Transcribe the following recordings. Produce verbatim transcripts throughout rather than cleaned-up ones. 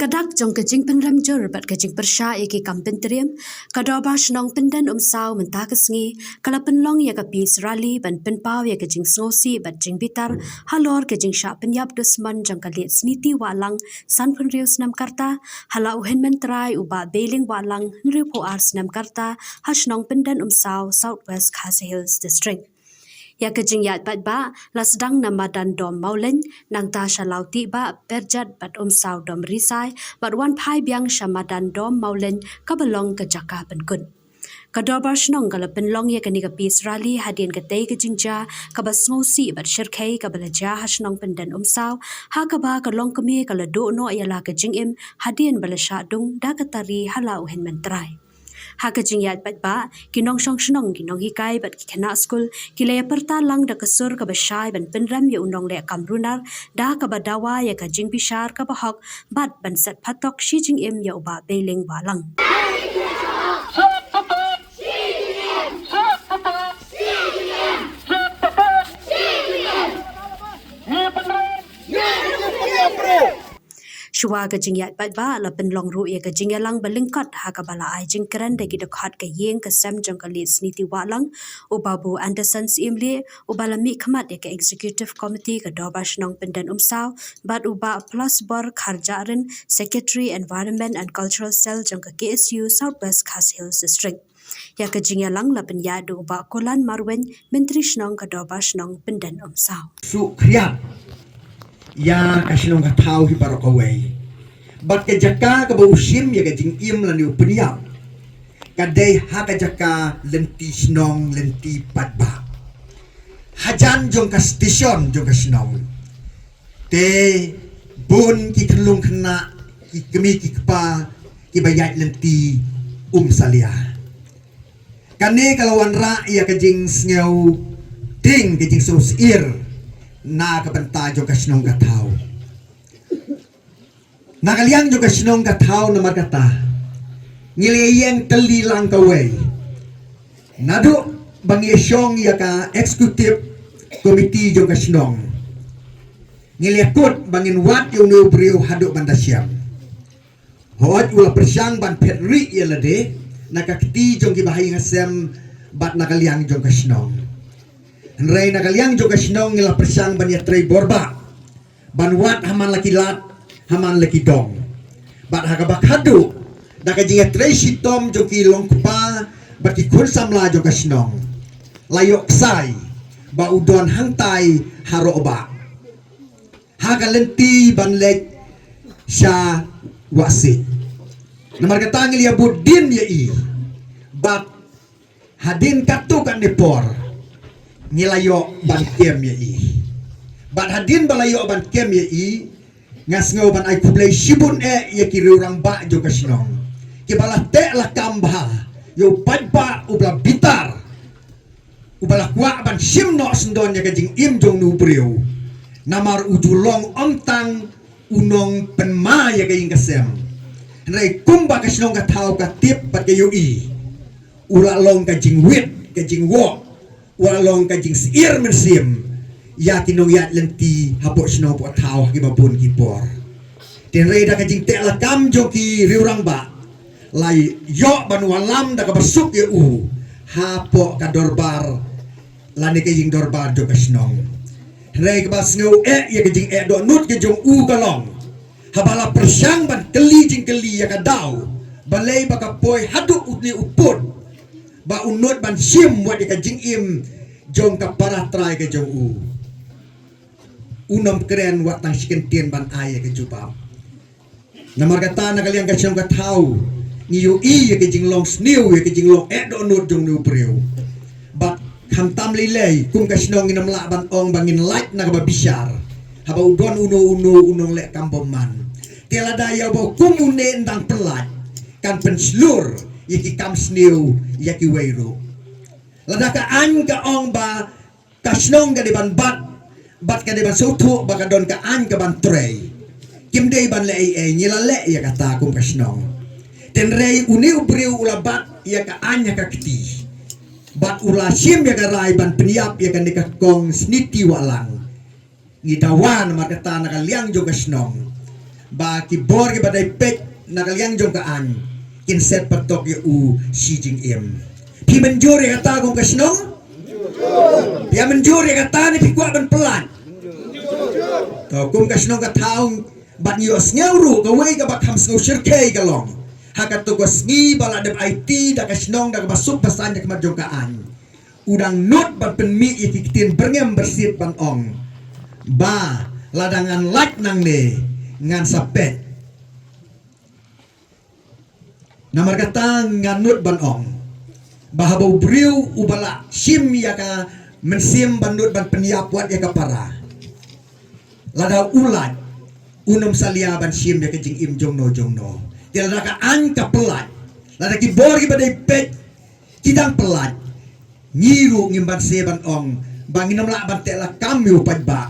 Dak jong ka jingpynrem jur bad ka jingpyrshah ïa ki kam pyntriem, ka Dorbar Shnong Pyndenumsaw mynta ka sngi ka la pynlong ïa ka Peace Rally ban pynpaw ïa ka jingsngewsih bad jingbitar halor ka jingshah pynïap dusmon jong ka Late Sniti Wahlang, sanphew hynriew snem ka rta, ha la u hynmen trai u Bah Beiling Wahlang, hynriewphew ar snem ka rta, ha shnong Pyndenumsaw, South West Khasi Hills District. Ïa ka jingïaid paidbah la sdang na madan Dom Mawlein, nangta sha Lawtiehbah, Pyrjat bad Umsaw Dom Risai, bad wan phai biang sha madan Dom Mawlein kaba long ka jaka pynkut. Ka Dorbar Shnong ka la pynlong ïa kane ka Peace Rally hadien katei ka jingjia kaba sngewsih bad shyrkhei kaba la jia ha shnong Pyndenumsaw, ha kaba ka longkmie ka la duh noh ïa la ka jingim hadien ba la shah dung da ka tari ha la u hynmen trai. Ha ka jingïaid paidbah, ki nongshong shnong, ki nonghikai bad ki khynnah skul ki la ïa pyrta lang da ka sur kaba shai ban pynrem ïa u nongleh kam runar da kaba dawa ïa ka jingbishar kaba hok bad ban set phatok shi jingim ïa u Bah Beiling Wahlang. Shuwa ka jingïaid paidbah la pynlong ruh ïa ka jingïalang ba lyngkot ha kaba la ai jingkren da ki dkhot ka ïing ka sem jong ka Late Sniti Wahlang, u Babu Anderson Syiemlieh, uba la mihkhmat ïa ka Executive Committee ka Dorbar Shnong Pyndenumsaw, bad u Bah Plasbor Kharjahrin, Secretary Environment and Cultural Cell jong ka K S U South West Khasi Hills District. Ïa ka jingïalang la pynïaid da u Bah Kulan Marwein, Myntri Shnong ka Dorbar Shnong Pyndenumsaw. Suk khriat ïa ka shnong ka thaw hi baroh kawei. Bad ka jaka kaba u shim ïa ka jingim lane u pynïap ka dei ha ka jaka lynti shnong, lynti paidbah. Hajan jong ka station jong ka shnong. Te bun ki khyllung khynnah, ki kmie ki kpa kiba ïaid lynti um salia. Kane ka la wanrah ïa ka jingsngew tieng, ka jingsngewsyier na ka bynta jong ka shnong ka thaw. Na ka liang jong ka shnong ka thaw namar kata ngi la ïeng tylli lang kawei. Naduh ba ngi shong ïa ka Executive Committee jong ka shnong, ngi la kut ba ngin wad ïa une u briew haduh ban da shem. Hooid, u la pyrshang ban phet rieh ïa lade na ka kti jong kiba ha ïing ha sem bad na ka liang jong ka shnong. Hynrei na ka liang jong ka shnong ngi la pyrshang ban ïatrei bor bah, ban wad ha man la ki lad, ha man la ki dong. Bad ha kaba khadduh, da ka jingïatrei shitom jong ki longkpa bad ki khun samla jong ka shnong, la ïoh ksai ba u don hangtai ha Rohbah, ha ka lynti ban leit sha Wahsik. Namar kata ngi la ïa bud dien ïa i. Bad hadien katto katne por ngi la ïoh ban kem ïa i. Bad hadien ba la ïoh ban kem ïa i, nga sngew ban ai khublei shibun eh ïa ki riewrangbah jong ka shnong, kiba la teh la kam bha ïa u paidbah uba la bitar, uba la kwah ban shim noh syndon ïa ka jingim jong une u briew. Namar u ju long ong tang u nongpynma ïa ka ïing ka sem. Hynrei kumba ka shnong ka thaw ka tip bad ka ïohi, u la long ka jingwit, ka jingwoh, u la long ka jingsyier mynsiem ïa ki nongïaid lynti hapoh shnong hapoh thaw ha kiba bun ki por. Te hynrei da ka jingteh la kam jong ki riewrangbah, la ïoh ban wallam da kaba suk ïa u hapoh ka dorbar lane ka ïing dorbar jong ka shnong. Hynrei kaba sngew eh ïa ka jingeh dohnud ka jong u ka long, haba la pyrshang ban kylli jingkylli ïa ka daw, balei ba ka poi haduh une u pud ba u nud ban shim wat ïa ka jingim jong ka para trai ka jong u, un ym kren wat tang shi kyntien ban ai ïa ka jubab. Namar kata na ka liang ka shnong ka thaw ngi ïohi ïa ka jinglong sniew, ïa ka jinglong eh dohnud jong une u briew. Bad khamtam lei lei kum ka shnong ngin ym lah ban ong ba ngin lait na kaba bishar haba u don uno uno u nongleh kam bymman. Te lada ïa uba kum une yn dang pynlait, kan pynshlur ïa ki kam sniew ïa kiwei ruh. Lada ka aiñ ka ong ba ka shnong ka dei ban bat bad ka dei ban sngewthuh ba ka don ka aiñ ka ban trei, kim dei ban leh ei ei, ngi la leh ïa kata kum ka shnong. Te hynrei une u briew u la bat ïa ka aiñ ha ka kti bad u la shim ïa ka rai ban pynïap ïa kane ka kong Sniti Wahlang. Ngi dawa namar kata na ka liang jong ka shnong Ba ki bor kiba dei peit na ka liang jong ka aiñ kin set patok ïa u shi jingim. Phi mynjur ïa kata kum ka shnong? Phi mynjur ïa kata ne phi kwah ban pynlait? To kum ka shnong ka thaw bad ngi ïohsngew ruh kawei kaba kham sngew shyrkhei ka long ha kato ka sngi ba la dep aiti da ka shnong da kaba suk ba saiñ da khmat jong ka aiñ. U dang nud ban pynmih ïa ki ktien byrngem byrsit ban ong ba lada ngan lait nangne ngan sa peit. Namar kata ngan nud ban ong ba haba u briew uba la shim ïa ka mynsiem ban nud ban pynïap wat ïa ka para, lada u lait un ym salia ban shim ïa ka jingim jongno jongno. Te lada ka aiñ ka pynlait, lada ki bor kiba dei peit ki dang pynlait, ngi ruh ngim banse ban ong ba ngin ym lah ban teh lakam ïa u paidbah.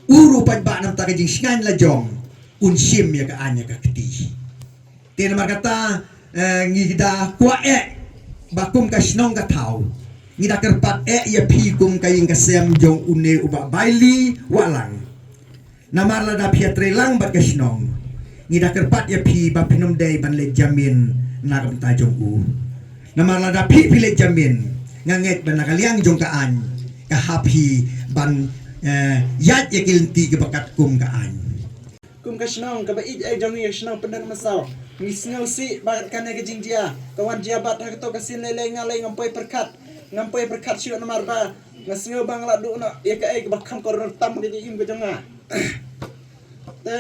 U ruh u paidbah namar ka jingshngaiñ la jong un shim ïa ka aiñ ïa ka kti. Te namar kata, eh, ngi da kwah eh ba kum ka shnong ka thaw ngi da kyrpad eh ïa phi kum ka ïing ka sem jong une u Bah Baili Wahlang. Namar lada phi ïatreilang bad ka shnong, ngi da kyrpad ïa phi ba phin ym dei ban leit jamin na ka bynta jong u. Namar lada phi phi leit jamin, nga ngeit ba na ka liang jong ka aiñ ka hap hi ban, eh, ïaid ïa ki lynti kiba katkum ka aiñ. Kum ka shnong kaba ïeit eh jong ngi, ka shnong Pyndenmasaw, ngi sngewsih ba kane ka jingjia ka wan jia bad ha kato ka sien lei lei nga lei ngam poi pyrkhat, ngam poi pyrkhat shuh namar ba nga sngew ba nga la duh noh ïa kaei kaba kham kordor tam ha ka jingim ka jong nga. Te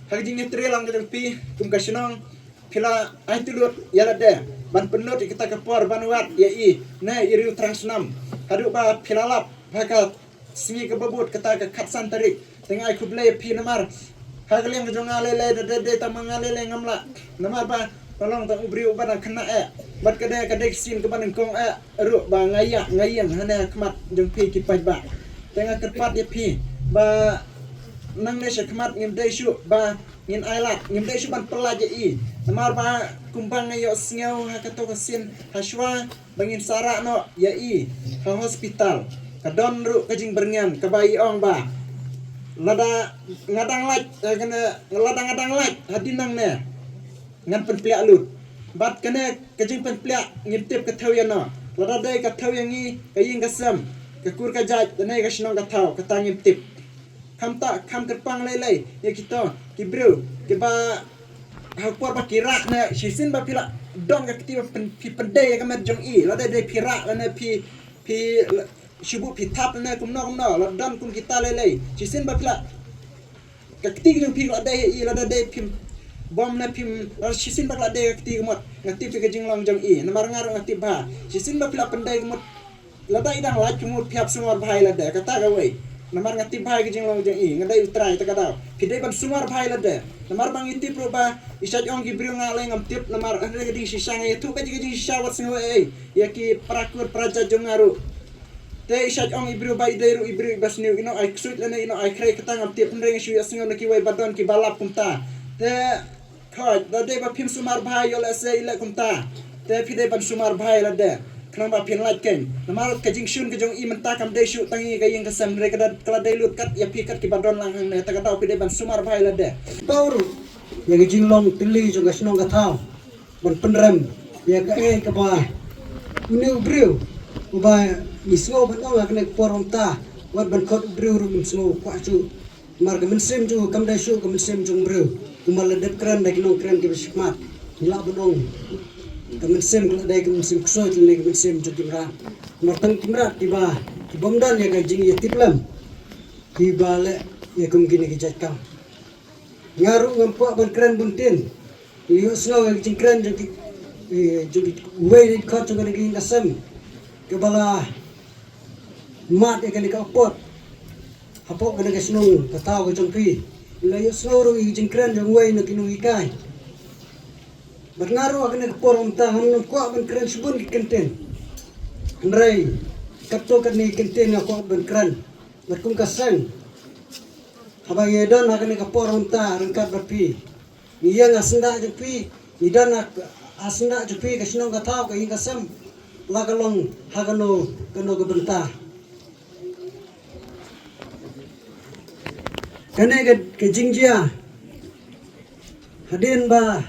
ha ka jingïatreilang ka jong phi kum ka shnong, phi la ai tylli lut ïa lade ban pynlut ïa kata ka por ban wad ïa i ne i Riew Thrang Snam. Haduh ba phi la lap ha ka sngi kaba bud, kata ka khatsan tarik. Te nga ai khublei ïa phi namar ha ka liang ka jong nga lei lei da dei dei tang ma nga lei lei ngam lah. Namar ba nga long tang u briew uba dang khynnah eh bad ka dei ka dei ka sien kaba nyngkong eh ruh ba nga ïa nga ïeng hangne ha khmat jong phi ki paidbah. Te nga kyrpad ïa phi ba nangne sha khmat ngim dei shuh ba ngin ai lad, ngim dei shuh ban pynlait ïa i. Namar ba kumba nga ïohsngew ha kato ka sien ha shuwa ba ngin sa rah noh ïa i ha hospital, ka don ruh ka jingbyrngian kaba i ong ba lada nga dang lait, eh, kane, lada nga dang lait hadien nangne ngan pynpliah lut. Bad kane ka jingpynpliah ngim tip ka thew ïano, lada dei ka thew ïa ngi ka ïing ka sem, ka kur ka jait lane ka shnong ka thaw, kata ngim tip. Kham ta kham kyrpang lei lei ïa kito ki briew kiba ha por ba ki rah ne shisien ba phi la don ka kti ba pyn- phi pyndei ïa ka met jong i, lada dei phi rah lane phi phi shu buh phi thap lane kumno kumno, la don kum kita lei lei. Shisien ba phi la ka kti ka jong phi ka la dei ïa i, lada dei phim bom ne phim, lada shisien ba ka la dei ka kti ka mut, nga tip ïa ka jinglong jong i namar nga ruh nga tip bha. Shisien ba phi la pyndei ka mut, lada i dang lait ka mut phi hap sumar bha ïa lade, kata kawei. Namar nga tip bha ïa ka jinglong jong i, nga dei u trai ta ka daw. Phi dei ban sumar bha ïa lade. Namar ba ngi tip ruh ba i shait ong ki briew nga lei ngam tip, namar hynrei ka jingshisha nga ïathuh ka jing ka jingshisha wat sngew ei ei ïa ki para kur para jait jong nga ruh. Te i shait ong i briew ba i dei ruh i briew iba sniew, i nong ai ksuid lane i nong ai khrei, kata ngam tip, hynrei nga shu ïohsngew na kiwei ba don kiba lap kumta. Te Khoi, da dei ba phim sumar bha ïoh lehse i leh kumta. Te phi dei ban sumar bha ïa lade khnang ba phin lait keiñ. Namar ka jingshun ka jong i mynta kam dei shuh tang ïa ka ïing ka sem, hynrei ka da- ka la dei lut kat ïa phi kat kiba don lang hangne, ta ka daw phi dei ban sumar bha ïa lade. Pau ruh ïa ka jinglong tylli jong ka shnong ka thaw ban pynrem ïa kaei kaba une u briew uba ngi sngew ban ong ha kane ka por mynta, wat ban khot u briew ruh ngim sngew kwah shuh. Namar ka mynsiem jong u kam dei shuh ka mynsiem jong u briew. Kumba la dep kren da ki nongkren kiba shakhmat, ngi lah ban ong ka mynsiem ka la dei ka mynsiem ksuid lane ka mynsiem jong ki mrad. Namar tang ki mrad kiba, ki bym don ïa ka jingïatiplem kiba leh ïa kum kine ki jait kam. Nga ruh ngam kwah ban kren bun ktien. Ngi ïohsngew ïa ka jingkren jong ki, eh, jong ki, uwei na ki khot jong kane ka ïing ka sem kaba la mad ïa kane ka apot hapoh kane ka shnong ka thaw ka jong phi. Ngi la ïohsngew ruh ïa ka jingkren jong uwei na ki nonghikai. Bad nga ruh ha kane ka por mynta ngam kwah ban kren shibun ki kyntien. Hynrei katto katne ki kyntien nga kwah ban kren. Bad kum ka seng, haba ngi don ha kane ka por mynta ryngkat bad phi, ngi ïeng ha syndah jong phi, ngi don ha, ha syndah jong phi, ka shnong ka thaw, ka ïing ka sem, la ka long ha kano kano ka bynta. Kane ka, ka jingjia hadien ba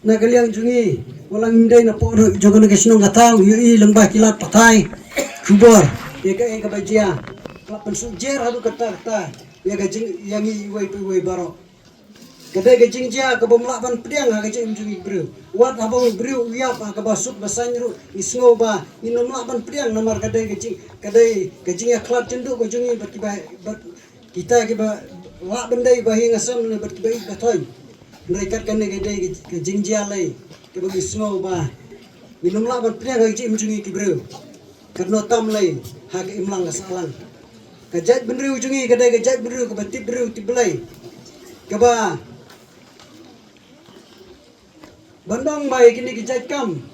na ka liang jong ngi, wat la ngim dei na pdeng jong kane ka shnong ka thaw, ïohi lyngba ki lad pathai khubor ïa kaei kaba jia. Ka la pynsuk jer haduh katta katta ïa ka jing, ïa ngi iwei pa iwei baroh. Ka dei ka jingjia kabym lah ban pdiang ha ka jingim jong ngi ki briew. Wat haba u briew u ïap ha kaba suk ba saiñ ruh, ngi sngew ba ngin ym lah ban pdiang namar ka dei ka jing, ka dei ka jingïakhlad jynduh ka jong ngi bad kiba, bad kita kiba lah ban dei ba ïing ha sem ne bad kiba ïeit ba thoiñ. Hynrei kat kane ka dei ka jingjia lei kaba ngi sngew ba ngin ym lah ban pdiang ha ka jingim jong ngi ki briew. Katno tam lei ha ka imlang ka sahlang. Ka jaitbynriew jong ngi ka dei ka jaitbynriew kaba tip briew tip Blei, kaba ban ong ba ïa kine ki jait kam,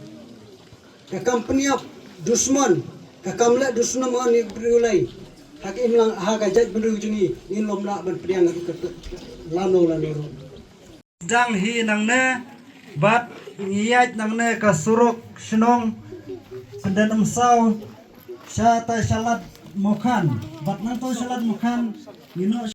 ka kam pynïap dusmon, ka kam leh dusmon ïa u briew lei. Ha ka imlang, ha ka jaitbynriew jong ngi ngin ym lah ban pdiang ïa ka lano lano ruh. Dang hi nangne bad ngi ïaid nangne ka surok shnong Pyndenumsaw sha tai sha Lad Mokhan bad nangto sha Lad Mokhan ngi noh.